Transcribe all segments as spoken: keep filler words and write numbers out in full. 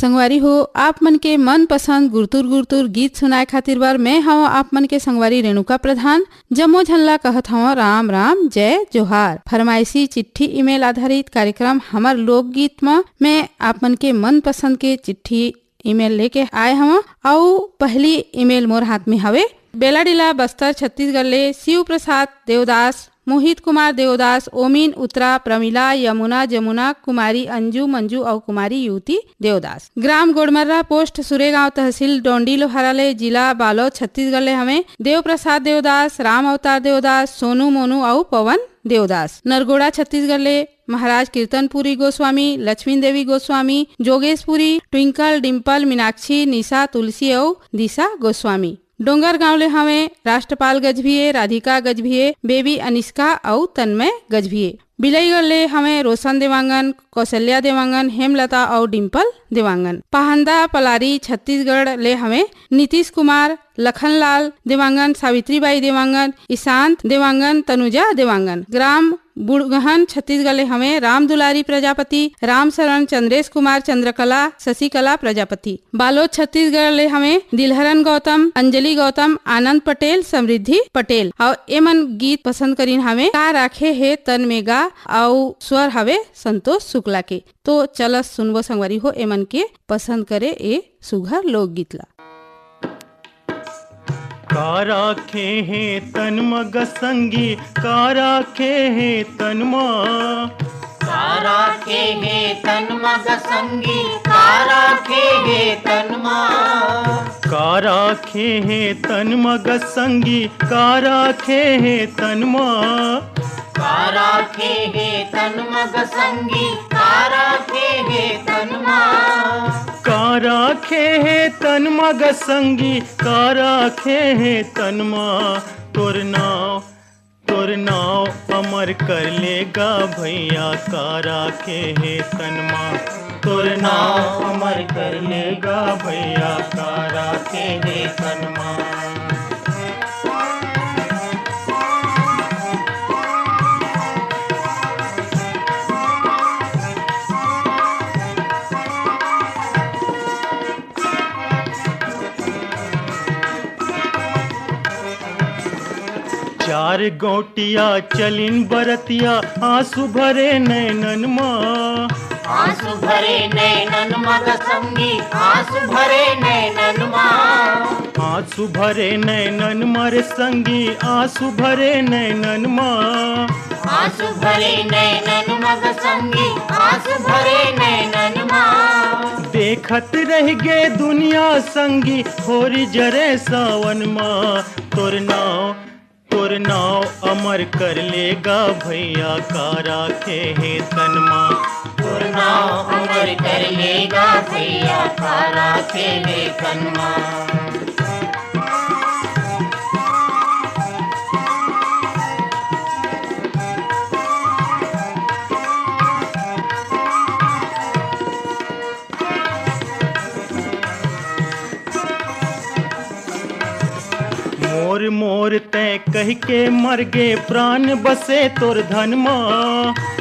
संगवारी हो, आप मन के मनपसंद गुरतुर गुरतुर गीत सुनाए खातिर बर मैं हवं आप मन के संगवारी रेणुका प्रधान। जम्मो झन ला कहत हवं राम राम, जय जोहार। फरमाइशी चिट्ठी ईमेल आधारित कार्यक्रम हमर लोकगीत म मैं आप मन के मनपसंद के चिट्ठी ईमेल लेके आए हवं। अउ पहली ईमेल मोर हाथ में हवे। बेलाडीला बस्तर छत्तीसगढ़ ले शिव प्रसाद देवदास, मोहित कुमार देवदास, ओमिन उत्तरा, प्रमिला, यमुना, जमुना, कुमारी अंजू, मंजू अउ कुमारी युवती देवदास। ग्राम गोड़मर्रा, पोस्ट सुरेगांव, तहसील डोंडी लोहारा ले, जिला बालोद, छत्तीसगढ़ ले हवे। देव प्रसाद देवदास, राम अवतार देवदास, सोनू मोनू अउ पवन देवदास। नरगोड़ा, छत्तीसगढ़ ले महाराज कीर्तनपुरी गोस्वामी, लक्ष्मी देवी गोस्वामी, जोगेशपुरी, ट्विंकल, डिम्पल, मीनाक्षी, निशा, तुलसी अउ दिशा गोस्वामी। डोंगरगांव ले हवे राष्ट्रपाल गजभिये, राधिका गजभिये, बेबी अनिष्का अउ तन्मय गजभिये। बिलाईगढ़ ले हवे रोशन देवांगन, कौशल्या देवांगन, हेमलता अउ डिम्पल देवांगन। पहांदा पलारी छत्तीसगढ़ ले हवे नीतीश कुमार, लखनलाल देवांगन, सावित्रीबाई देवांगन, ईशांत देवांगन, तनुजा देवांगन। ग्राम बुड़गहन छत्तीसगढ़ ले हवे राम दुलारी प्रजापति, राम शरण, चंद्रेश कुमार, चंद्रकला, शशिकला प्रजापति। बालोद छत्तीसगढ़ ले हवे दिलहरन गौतम, अंजलि गौतम, आनंद पटेल, समृद्धि पटेल। अउ एमन गीत पसंद करिन हवे का राखे हे तन में गा, अउ स्वर हवे संतोष शुक्ला के। तो चल सुनबो संगवारी हो एमन के पसंद करे ए सुघर लोकगीत ला। का राखे हे तन म ग संगी, का राखे हे तन म। का राखे हे तन म ग संगी, का राखे हे तन म। का राखे हे तन म ग संगी, का राखे हे तन म। का राखे हे तन म ग संगी, का राखे हे तन म। का राखे हे तन म ग संगी, का राखे हे तन म। तोर नाव, तोर नाव अमर कर ले गा भैया, का राखे हे तन म। तोर नाव अमर कर ले गा भैया, का राखे हे तन म। चार गौटिया चलिन बरतिया, आंसू भरे नैनन म। आंसू भरे नैनन म ग संगी, आंसू भरे नैनन म। आंसू भरे नैनन म रे संगी, आंसू भरे नैनन म। आंसू भरे नैनन म ग संगी, आंसू भरे नैनन म। देखत रह गे दुनिया संगी, होरी जरे सावन म। तोर नाव, तोर नाव अमर कर ले गा भैया, का राखे हे तन म। तोर नाव अमर कर ले गा भैया, का राखे हे तन म। मोर मोर तैं कहिके मर गे, प्राण बसे तोर धन म।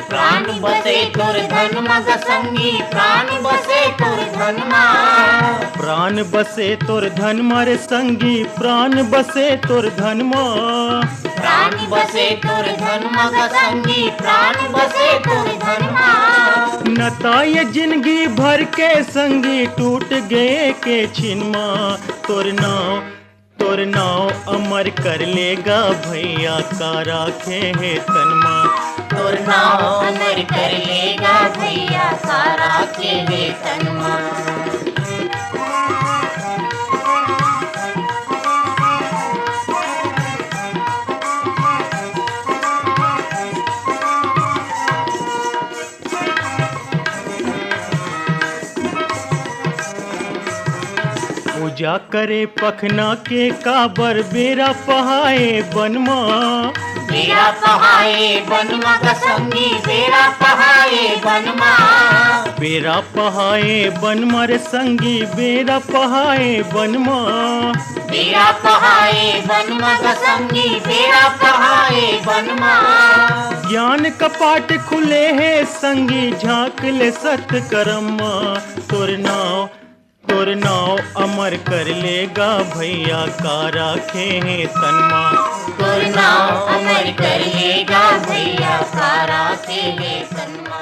प्राण बसे तोर धन म ग संगी, प्राण बसे तोर धन म। प्राण बसे तोर धन म रे संगी, प्राण बसे तोर धन म। प्राण बसे तोर धन म ग संगी, प्राण बसे तोर धन म। न त ये जिनगी भर के संगी, टूट गे के छिन म। तोर नाव, तोर नाव अमर कर ले गा भैया, का राखे हे तन म। तोर नाव अमर कर ले गा भैया, का राखे हे तन म। पूजा करे पखना के काबर, बेरा पहाए बन म। बेरा पहाए बन म ग संगी, बेरा पहाए बन म। बेरा पहाए बन म रे संगी, बेरा पहाए बन म। बेरा पहाए बन म ग संगी, बेरा पहाए बन म। ज्ञान अन कपाट खुले हे संगी, झांक ले सत करम मा। तोर नाव, तोर नाव अमर कर लेगा भैया, का राखे हे तन मा। तोर नाव अमर कर लेगा भैया, का राखे हे तन मा।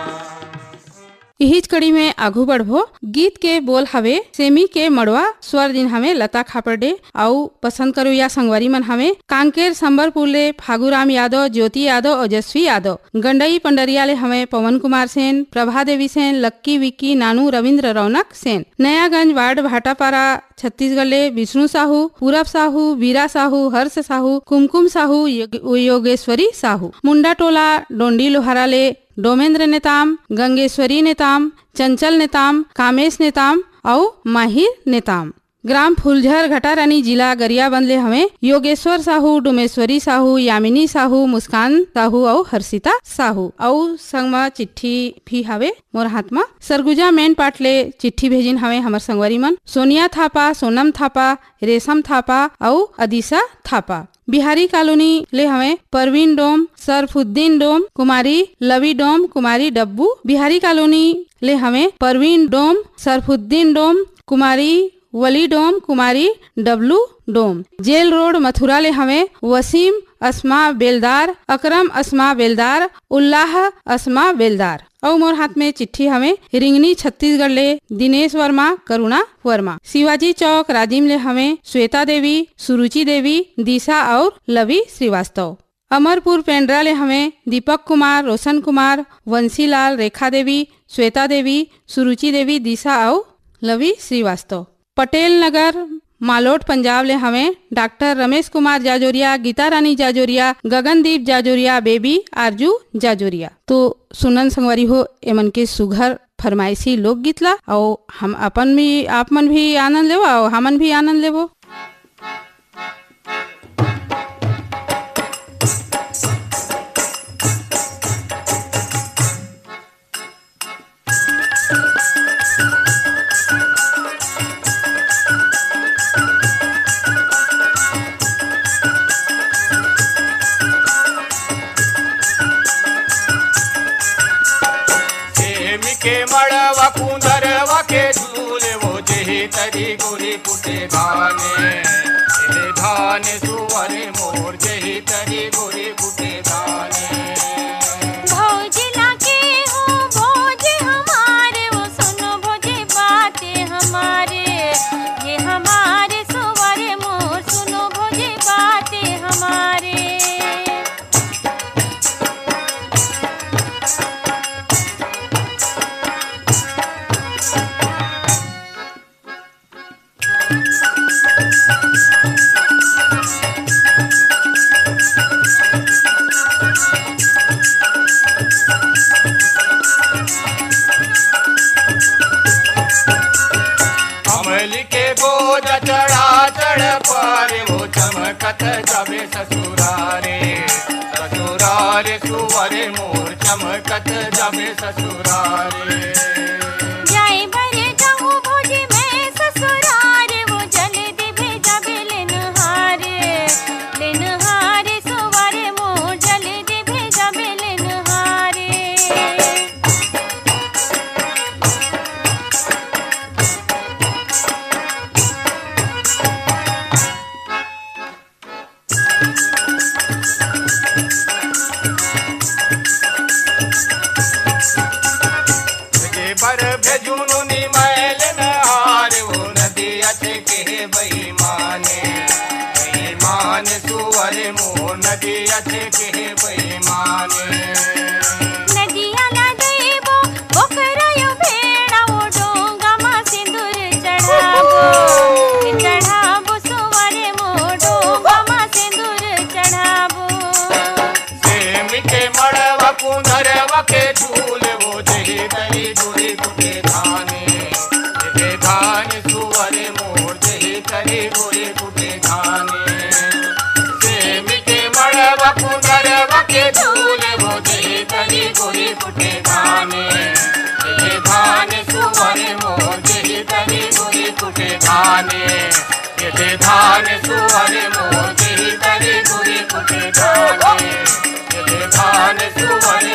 इहीच कड़ी में आघू बढ़बो। गीत के बोल हवे सेमी के मड़वा, स्वर दिन हवे लता खापड़े, अउ पसंद करो या संगवारी मन हवे कांकेर संबरपुर ले फागुराम यादव, ज्योति यादव, ओजस्वी यादव। गंडई पंडरिया ले हवे पवन कुमार सेन, प्रभा देवी सेन, लक्की विक्की, नानू, रविंद्र रौनक सेन। नयागंज वार्ड भाटापारा छत्तीसगढ़ ले विष्णु साहू, पूरब साहू, बीरा साहू, हर्ष साहू, कुमकुम साहू, योग-, योगेश्वरी साहू। मुंडा टोला डोंडी लोहारा ले डोमेंद्र नेताम, गंगेश्वरी नेताम, चंचल नेताम, कामेश नेताम अउ माहिर नेताम। ग्राम फुलझर घटारानी, जिला गरियाबंद ले हवे योगेश्वर साहू, डोमेश्वरी साहू, यामिनी साहू, मुस्कान साहू अउ हर्षिता साहू। अउ संग म चिट्ठी भी हवे मोर हाथ म। सरगुजा मेन पाट ले चिट्ठी भेजिन हवे हमर संगवारी मन सोनिया थापा, सोनम थापा, रेशम थापा अउ अदिशा थापा। बिहारी कॉलोनी ले हवे परवीन डोम, सरफुद्दीन डोम, कुमारी लवी डोम, कुमारी डब्बू। बिहारी कॉलोनी ले हवे परवीन डोम, सरफुद्दीन डोम, कुमारी वली डोम, कुमारी डब्लू डोम। जेल रोड मथुरा ले हवे वसीम असमा बेलदार, अकरम असमा बेलदार, उल्लाह असमा बेलदार। अउ मोर हाथ में चिट्ठी हवे रिंगनी छत्तीसगढ़ ले दिनेश वर्मा, करुणा वर्मा। शिवाजी चौक राजिम ले हवे श्वेता देवी, सुरुचि देवी, दिशा अउ लवी श्रीवास्तव। अमरपुर पेंड्रा ले हवे दीपक कुमार, रोशन कुमार, वंशीलाल, रेखा देवी, श्वेता देवी, सुरुचि देवी, दिशा अउ लवी श्रीवास्तव। पटेल नगर मालोट पंजाब ले हवे डॉक्टर रमेश कुमार जाजोरिया, गीता रानी जाजोरिया, गगनदीप जाजोरिया, बेबी आरजू जाजोरिया। तो सुनन संगवारी हो एमन के सुघर फरमाइशी लोकगीत ला, अउ हम अपन भी, आप मन भी आनंद लेवो अउ हमन भी आनंद लेवो। सेमी के मड़वा कुंदरवा के झूले, वो जेही तरी गोरी कुटे धाने। ए धाने सुवरे मोर जेही तरी गोरी कुटे धाने। भौजी लागे हो भौजी हमारे, वो सुनो भौजी बातें हमारे। ये हमारे सुवरे मोर सुनो भौजी बातें हमारे। अमली के बोझ चढ़ा चढ़ पारे, वो चमकत जाबे ससुरारे। ससुरारे सुवरे मोर चमकत जाबे ससुरारे। जाए बरे जाहूँ भौजी मैं ससुरारे, वो जल्दी भेजाबे लेनहारे। लेनहारे सुवरे मोर जल्दी भेजाबे लेनहारे। बर भेजुनु निमैल नहार, वो नदिया छेके बेईमाने। बेईमान सुवरे मोर नदिया छेके बेईमाने। नदिया ला देबो, बोकरा यो भेड़ा, वो डोंगा मा सिंदूर चढ़ाबो। चढ़ाबो सुवरे मोर डोंगा मा सिंदूर चढ़ाबो। सेमी के मड़वा कुंदरवा के झूले, वो जेही तरी गोरी कुटे धाने। एते धाने सुवरे मोर जेही तरी गोरी कुटे धाने। सेमी के मड़वा कुंदरवा के झूले, वो जेही तरी गोरी कुटे धाने। एते धाने सुवरे मोर जेही तरी गोरी कुटे धाने। एते धाने सुवरे मोर जेही तरी गोरी कुटे धाने। एते धाने सुवरे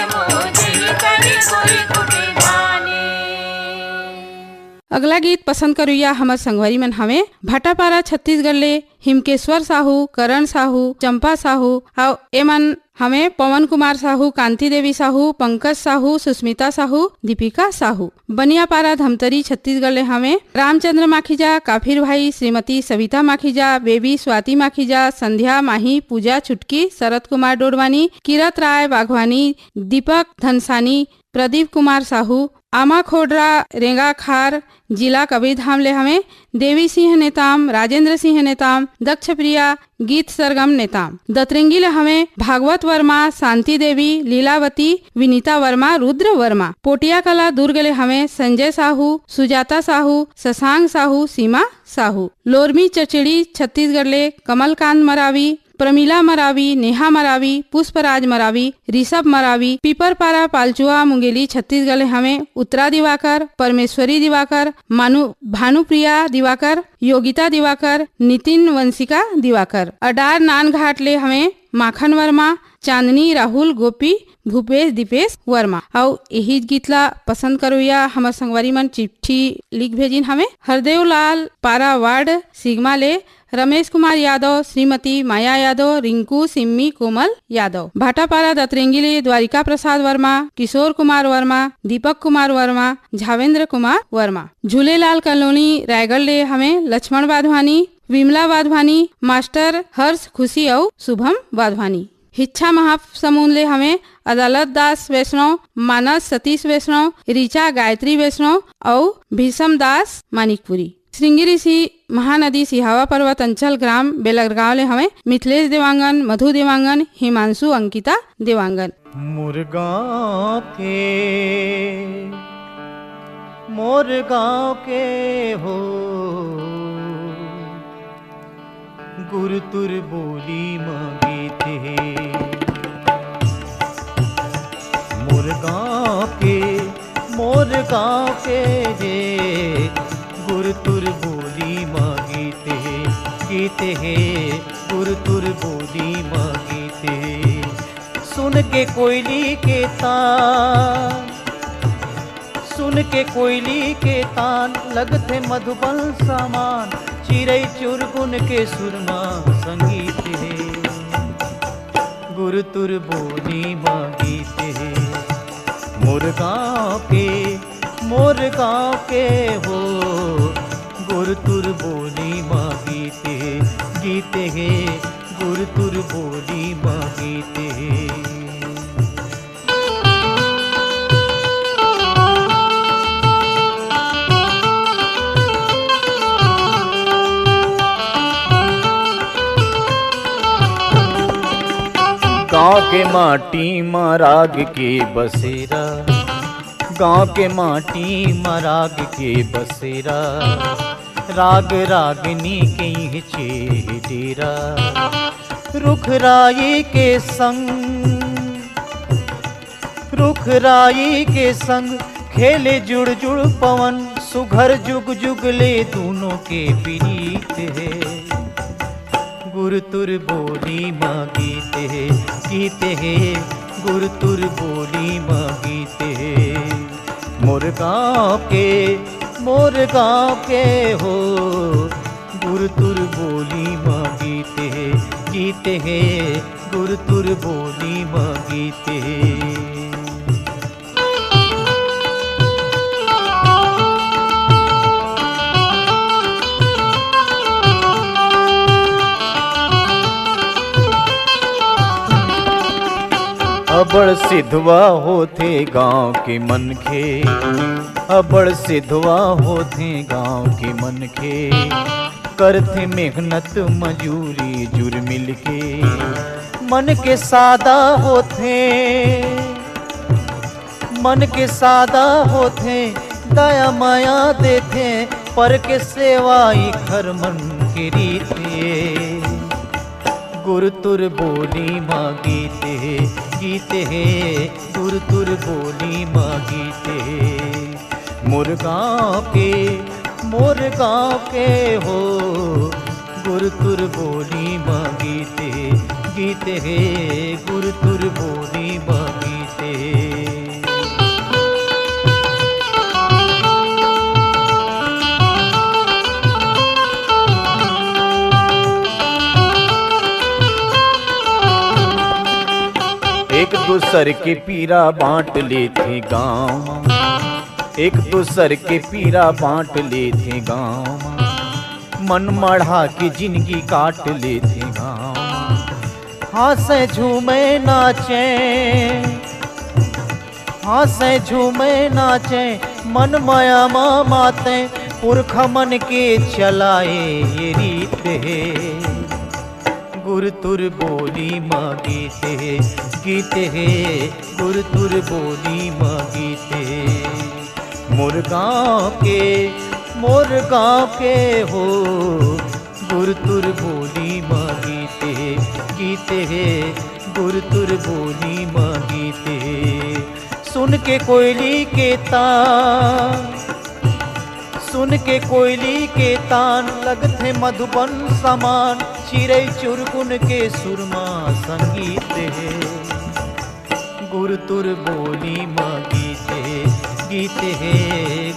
अगला गीत पसंद करुइया हमर संगवारी मन हवे भाटापारा छत्तीसगढ़ ले हिमकेश्वर साहू, करण साहू, चंपा साहू, अउ एमन हवे पवन कुमार साहू, कांति देवी साहू, पंकज साहू, सुस्मिता साहू, दीपिका साहू। बनियापारा धमतरी छत्तीसगढ़ ले हवे रामचंद्र माखीजा, काफिर भाई, श्रीमती सविता माखीजा, बेबी स्वाति माखीजा, संध्या माही, पूजा छुटकी, शरत कुमार डोडवानी, किरत राय बाघवानी, दीपक धनसानी, प्रदीप कुमार साहू, आमा खोडरा, रेंगाखार, जिला कबीरधाम ले हवे देवी सिंह नेताम, राजेंद्र सिंह नेताम, दक्ष प्रिया, गीत सरगम नेताम। दतरेंगी ले हवे भागवत वर्मा, शांति देवी, लीलावती, विनीता वर्मा, रुद्र वर्मा। पोटिया कला दुर्ग ले हवे संजय साहू, सुजाता साहू, शशांक साहू, सीमा साहू। लोरमी चचड़ी छत्तीसगढ़ ले कमलकांत मरावी, प्रमिला मरावी, नेहा मरावी, पुष्पराज मरावी, ऋषभ मरावी। पीपरपारा पालचुआ मुंगेली छत्तीसगढ़ ले हवे उत्तरा दिवाकर, परमेश्वरी दिवाकर, मानु भानुप्रिया दिवाकर, योगिता दिवाकर, नितिन वंशिका दिवाकर। अडार नानघाट ले हवे माखन वर्मा, चांदनी राहुल, गोपी, भूपेश, दीपेश वर्मा। अउ एही गीत ला पसंद करोइया हमर संगवारी मन चिट्ठी लिख भेजिन हवे हरदेवलाल पारा वार्ड सिगमा ले रमेश कुमार यादव, श्रीमती माया यादव, रिंकू, सिम्मी, कोमल यादव। भाटापारा दतरेंगी ले द्वारिका प्रसाद वर्मा, किशोर कुमार वर्मा, दीपक कुमार वर्मा, झावेंद्र कुमार वर्मा। झूलेलाल कॉलोनी रायगढ़ ले हवे लक्ष्मण वाधवानी, विमला वाधवानी, मास्टर हर्ष, खुशी अउ शुभम वाधवानी। हिच्छा महासमुंद ले हवे अदालत दास वैष्णव, मानस सतीश वैष्णव, ऋचा गायत्री वैष्णव अउ भीषम दास मानिकपुरी। श्रृंगी ऋषि महानदी सिहावा पर्वत अंचल ग्राम बेलरगांव ले हवे मिथिलेश देवांगन, मधु देवांगन, हिमांशु, अंकिता देवांगन। मोर गांव के, मोर गांव के हो, गुरतुर बोली म गीत हे। मोर गांव के, मोर गांव के हे, गुरतुर बोली म गीत हे, गीत हे, गुरतुर बोली म गीत हे। सुन के कोयली के तान, सुन के कोयली के तान, लगथे मधुबन समान, चिरई चुरगुन के सुरमा संगीत हे। गुरतुर बोली म गीत हे, मोर गांव के, मोर गांव के हो, गुरतुर बोली म गीत हे, गीत हे, गुरतुर बोली म गीत हे। गांव के माटी म राग के बसेरा, गांव के माटी म राग के बसेरा, राग रागनी के इहचे डेरा। रुख राई के संग, रुख राई के संग खेले जुड़ जुड़ पवन, सुघर जुग जुग ले दूनों के प्रीत हे। गुरतुर बोली म गीत हे, गीत हे, गुरतुर बोली म गीत हे। मोर गांव के, मोर गांव के हो, गुरतुर बोली म गीत हे, गीत हे, गुरतुर बोली म गीत हे। अबड़ सिधवा होथे गांव के मनखे, अबड़ सिधवा होथे गांव के मनखे, करथे मेहनत मजूरी जुर मिलके। मन के सादा होथे, मन के सादा होथे, दया मया देथे, पर के सेवा इखर मन के रीत हे। गुरतुर बोली म गीत हे, गीत हे, गुरतुर बोली म गीत हे। मोर गांव के, मोर गांव के हो, गुरतुर बोली म गीत हे, गीत हे, गुरतुर बोली म गीत हे। एक दूसर के पीरा बांट लेथे गाँव म, एक दूसर के पीरा बांट लेथे गाँव म, मन मढ़ा के जिंदगी काट लेथे गाँव म। हाँसे झूमे नाचे, हाँसे झूमे नाचे, मन मया म माते, पुरख मन के चलाए ये रीत हे। गुरतुर बोली म गीत हे, गीत हे, गुरतुर बोली म गीत हे। मोर गाँव के, मोर गाँव के हो, गुरतुर बोली म गीत हे, गीत हे, गुरतुर बोली म गीत हे। सुन के कोयली के तान, सुन के कोयली के तान, लगथे मधुबन समान, चिरई चुरगुन के सुरमा संगीत हे। गुरतुर बोली म गीत हे, गीत हे,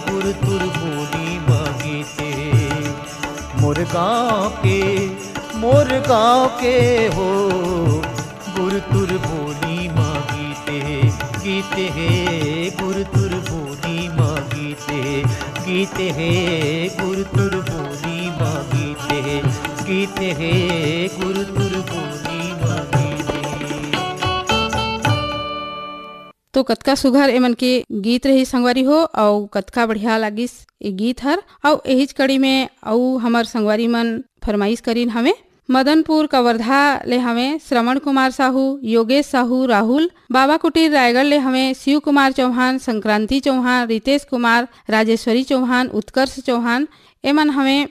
गुरतुर बोली म गीत हे। मोर गाँव के, मोर गाँव के हो, गुरतुर बोली म गीत हे, गीत हे, गुरतुर बोली म गीत हे, गीत हे, गुरतुर बोली म गीत हे, गीत हे, गुरतुर बोली म गीत हे। तो कतका सुघर एमन के गीत रही संगवारी हो, अउ कतका बढ़िया लागिस ये गीत हर। अउ एहिच कड़ी में अउ हमर संगवारी मन फरमाइश करिन हवे। मदनपुर कवर्धा ले हवे श्रवण कुमार साहू, योगेश साहू, राहुल। बाबा कुटीर रायगढ़ ले हवे शिव कुमार चौहान, संक्रांति चौहान, रितेश कुमार, राजेश्वरी चौहान, उत्कर्ष चौहान। एमन हवे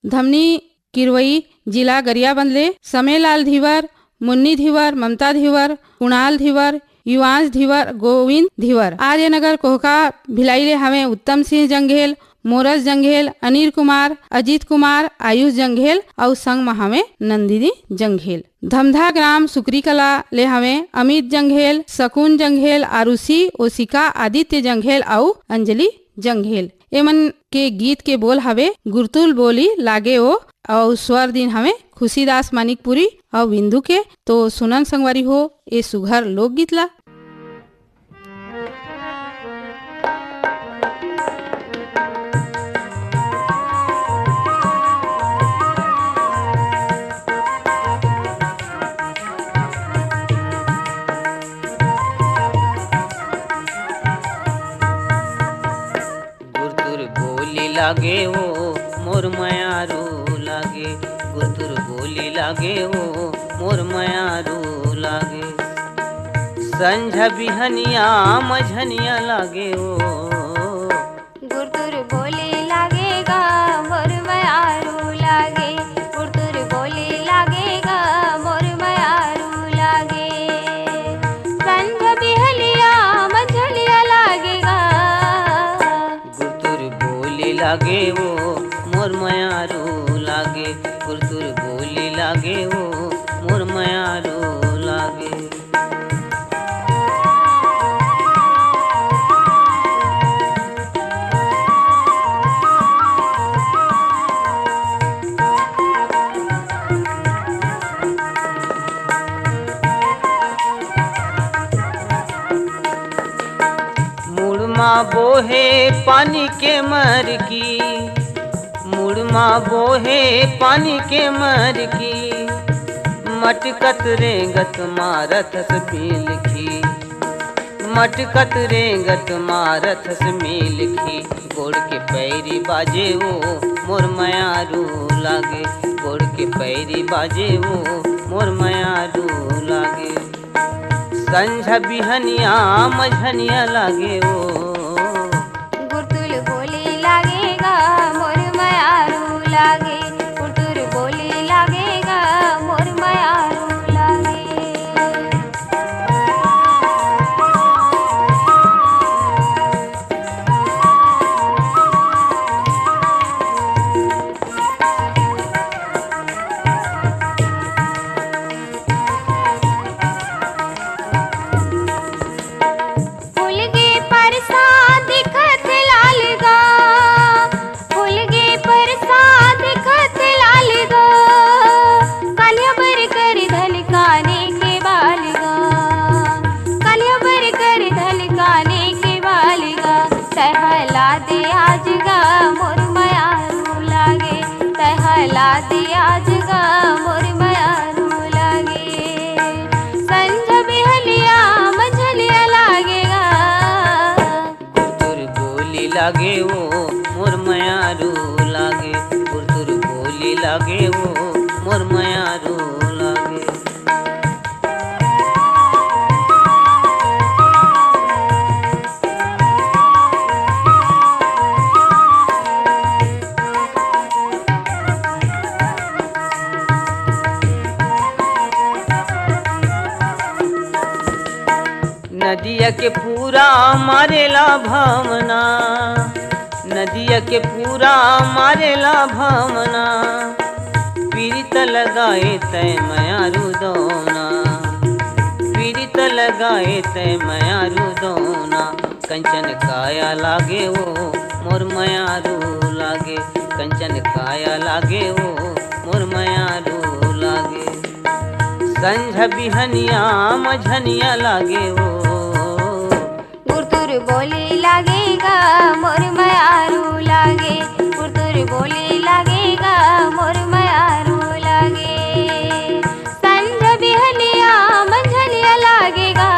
धमनी किरवई, जिला गरियाबंद ले समेलाल धीवर, मुन्नी धीवर, ममता धीवर, कुणाल धीवर, युवांश धीवर, गोविंद धीवर। आर्यनगर कोहका भिलाई ले हवे उत्तम सिंह जंघेल, मोरस जंघेल, अनिल कुमार, अजीत कुमार, आयुष जंघेल अउ संग म हवे नंदिनी जंघेल। धमधा ग्राम सुकरी कला ले हवे अमित जंघेल, सकुन जंघेल, आरुषि, ओसिका, आदित्य जंघेल अउ अंजलि जंघेल। एमन के गीत के बोल हवे गुरतुर बोली लागे ओ, अउ स्वर दिन हवे खुशीदास मानिकपुरी अउ विंदु के। तो सुनन संगवारी हो ए सुघर लोकगीत ला। गुरतुर बोली लागे ओ मोर मयारू लागे, गुरतुर बोली लागे ओ मोर मयारू लागे। संझा बिहनिया मझनिया लागे ओ। गुरतुर बोली लागे गा मोर मयारू लागे, गुरतुर बोली लागे गा मोर मयारू लागे। संझा बिहनिया मझनिया लागे गा। गुरतुर बोली लागे ओ मोर मयारू लागे, गुरतुर बोली लागे ओ मोर मयारू लागे। मुड़मा बोहे पानी के मरकी, मुड़मा बोहे पानी के मरकी, मटकत रेंगत मारत हस बिलखी, मटकत रेंगत मारत हस बिलखी। गोड़ के पैरी बाजे ओ मोर मयारू लागे, गोड़ के पैरी बाजे ओ मोर मयारू लागे। संझा बिहनिया मझनिया लागे ओ। गुरतुर बोली लागे गा मोर मयारू लागे, गुरतुर बोली लागे गा मोर मयारू लागे। फूल के परसा दिखत लाल गा, फूल लागे वो मोर मयारू लागे, गुरतुर बोली लागे वो मोर मयारू लागे। नदिया के पूरा मारेला भावना, नदिया के पूरा मारेला भावना। पीरित लगाए तै मयारू दौना, पीरित लगाए तै मयारू दौना। कंचन काया लागे वो मोर मयारू लागे, कंचन काया लागे वो मोर मयारू लागे। संझ बिहनिया मझनिया लागे वो। गुरतुर बोली लागेगा मोर मयारू लागे, गुरतुर बोली लागेगा मोर मयारू लागे। संझ बिहनिया मझनिया लागेगा,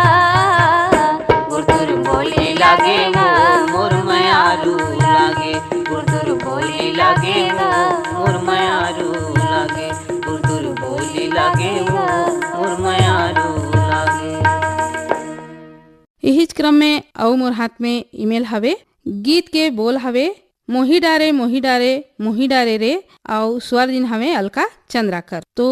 गुरतुर बोली लागेगा मोर मयारू लागे, गुरतुर बोली लागेगा मोर मयारू लागे, गुरतुर बोली लागेगा मोर मयारू लागे। इहिच क्रम में अउ मोर हाथ में ईमेल हवे। गीत के बोल हवे मोही डारे, मोही डारे, मोही डारे रे, अउ स्वर दिन हवे अलका चंद्राकर। तो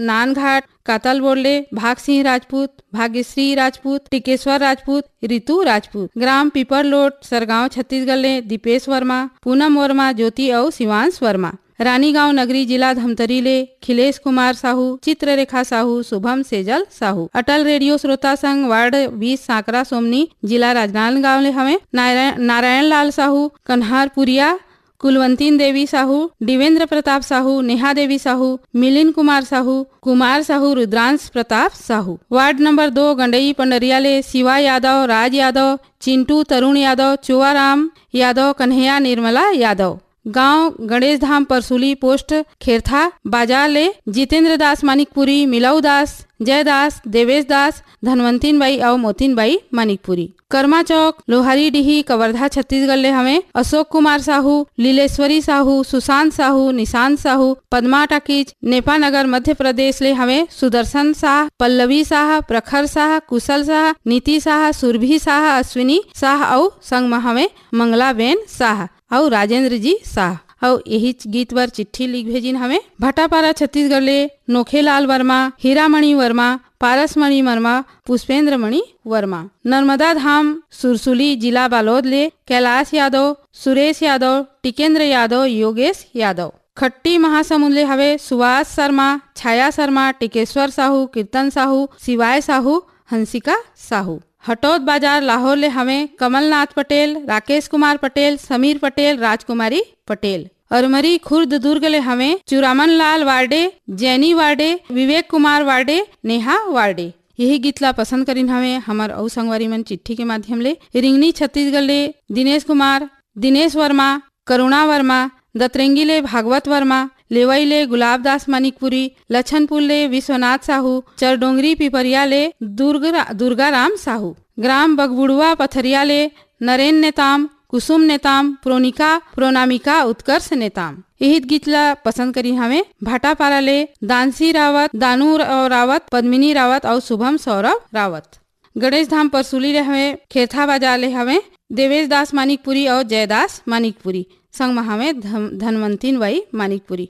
नानघाट कातलबोड़ ले भाग सिंह राजपूत, भाग्यश्री राजपूत, टिकेश्वर राजपूत, रितु राजपूत, ग्राम पीपरलोट, सरगांव, छत्तीसगढ़ ले दीपेश वर्मा, पूनम वर्मा, ज्योति अउ शिवांश वर्मा। रानीगांव नगरी, जिला धमतरी ले खिलेश कुमार साहू, चित्ररेखा साहू, शुभम सेजल साहू। अटल रेडियो श्रोता संघ वार्ड बीस, सांकरा सोमनी, जिला राजनांदगांव ले हवे नारायण, नारायण लाल साहू, कन्हारपुरिया, कुलवंतीन देवी साहू, दिवेंद्र प्रताप साहू, नेहा देवी साहू, मिलिन कुमार साहू, कुमार साहू, रुद्रांश प्रताप साहू। वार्ड नंबर दो गंडई पंडरिया ले शिवा यादव, राज यादव, चिंटू, तरुण यादव, चुवाराम यादव, कन्हैया, निर्मला यादव। गांव गणेश धाम परसुली, पोस्ट खेरथा बाजार ले जितेंद्र दास मानिकपुरी, मिलऊ दास, जय दास, देवेश दास, धनवंतीन बाई अउ मोतीन बाई मानिकपुरी। कर्मा चौक, लोहारी डीही, कवर्धा, छत्तीसगढ़ ले हवे अशोक कुमार साहू, लीलेश्वरी साहू, सुशांत साहू, निशांत साहू, पद्मा टाकीज, नेपानगर, मध्य प्रदेश ले हवे सुदर्शन शाह, पल्लवी शाह, प्रखर शाह, कुशल शाह, नीति शाह, सुरभि शाह, अश्विनी शाह अउ संग म हवे मंगला बेन शाह अउ राजेंद्र जी शाह। अउ एहिच गीत बर चिट्ठी लिख भेजिन हवे भाटापारा, छत्तीसगढ़ ले नोखेलाल वर्मा, हीरामणि वर्मा, पारसमणि वर्मा, पुष्पेंद्र मणि वर्मा। नर्मदा धाम सुरसुली, जिला बालोद ले कैलाश यादव, सुरेश यादव, टिकेंद्र यादव, योगेश यादव। खट्टी महासमुंद ले हवे सुभाष शर्मा, छाया शर्मा, टिकेश्वर साहू, कीर्तन साहू, शिवाय साहू, हंसिका साहू। हटौद बाजार लाहौर ले हवे कमलनाथ पटेल, राकेश कुमार पटेल, समीर पटेल, राजकुमारी पटेल। अरमरी खुर्द दुर्ग ले हवे चुरामन लाल वार्डे, जैनी वार्डे, विवेक कुमार वार्डे, नेहा वार्डे। यही गीत ला पसंद करिन हवे हमर अउ संगवारी मन चिट्ठी के माध्यम ले। रिंगनी छत्तीसगढ़ ले दिनेश कुमार, दिनेश वर्मा, करुणा वर्मा, दतरेंगी ले भागवत वर्मा, लेवई ले गुलाबदास मानिकपुरी, लछनपुर ले विश्वनाथ साहू, चरडोंगरी पिपरिया ले दुर्ग-, दुर्गाराम साहू, ग्राम बगबुड़वा पथरिया ले नरेन नेताम, कुसुम नेताम, प्रोनिका, प्रोनामिका, उत्कर्ष नेताम। इहित गीत ला पसंद करी हवे भाटापारा ले दानसी रावत, दानू रावत, पद्मिनी रावत अउ शुभम सौरभ रावत। गणेश धाम परसुली ले हवे, खेरथा बाजार ले हवे देवेश दास मानिकपुरी अउ जयदास मानिकपुरी, संग म हवे धन-, धनवंतीन बाई मानिकपुरी।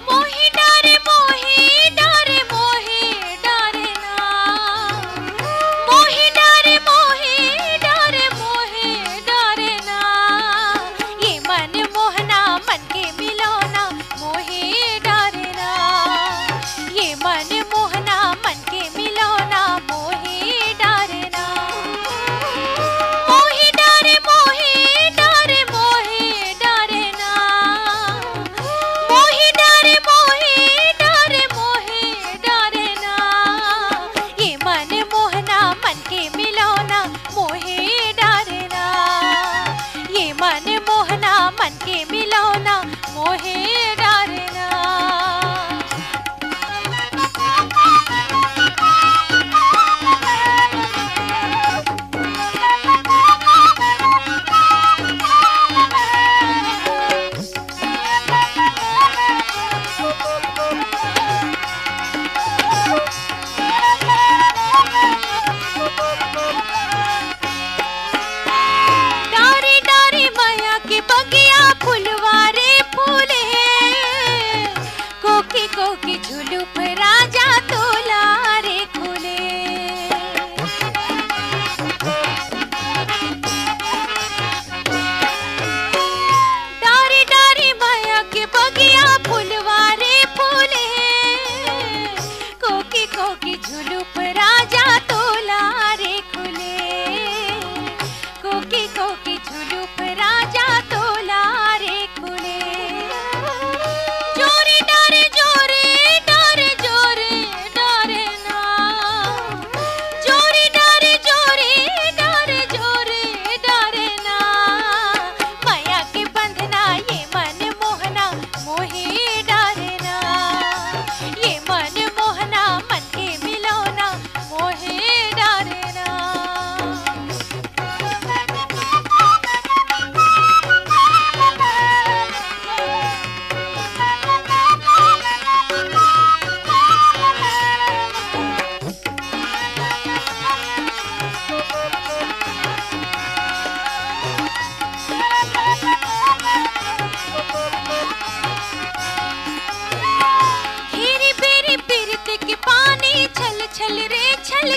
मोही डारे, मोही डारे, मोही डारे ना। मोही डारे, मोही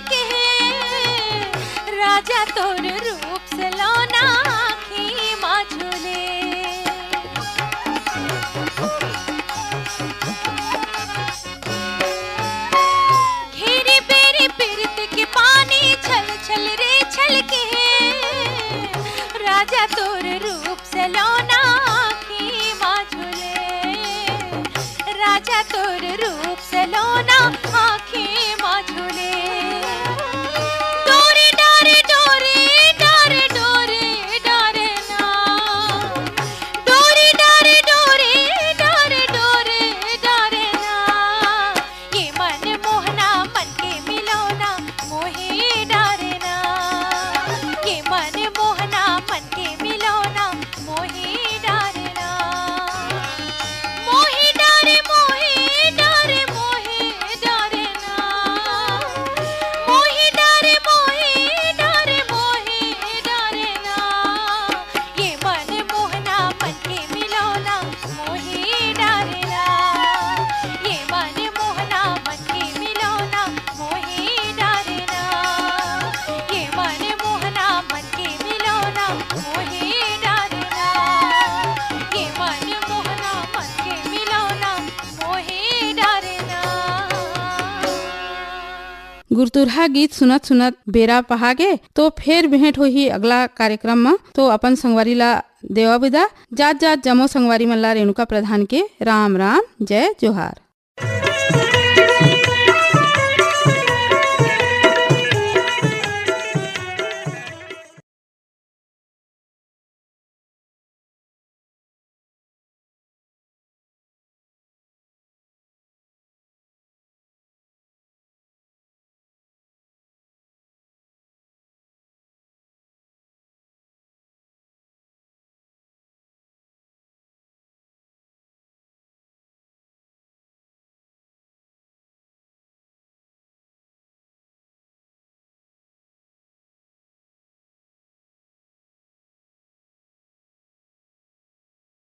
के, राजा तोर रूप सलोना आँखी मा झूले। घेरी बेरी पीरत के पानी छल छल रे छल के, राजा तोर रूप सलोना आँखी मा झूले। राजा तोर रूप सलोना आँखी मा झूले। डोरे डारे डोरे डारे डोरे डारे ना। डोरे डारे डोरे डारे डोरे डारे ना। ये मन मोहना मन के मिलौना मोहे डारे ना। ये मन मोहना मन के मिलौना मोहे डारे ना। मोहे डारे मोहे डारे मोहे डारे ना। मोहे डारे मोहे डारे मोहे डारे ना। ये मन मोहना मन के मिलौना मोहे डारे ना। ये मन मोहना मन के मिलौना मोहे डारे ना। ये मन मोहना मन के मिलौना मोहे डारे ना। ये मन मोहना मन के मिलौना मोहे डारे ना। गुरतुरहा गीत सुनत सुनत बेरा पहा गे, तो फेर भेंट होही अगला कार्यक्रम म। तो अपन संगवारी ला देवा बिदा, जात जात जमो संगवारी मन ला रेणुका प्रधान के राम राम, जय जोहार।